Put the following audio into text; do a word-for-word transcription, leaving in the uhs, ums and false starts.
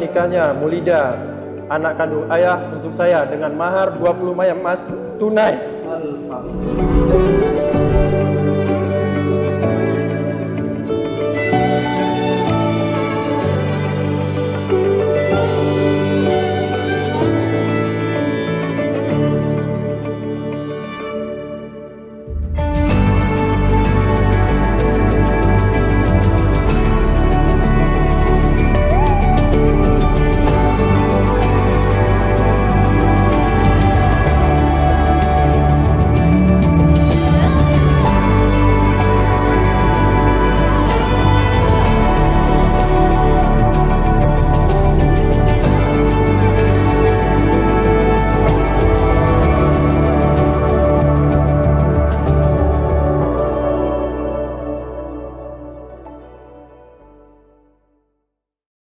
Nikahnya Mulida, anak kandung ayah, untuk saya dengan mahar dua puluh mayam emas tunai.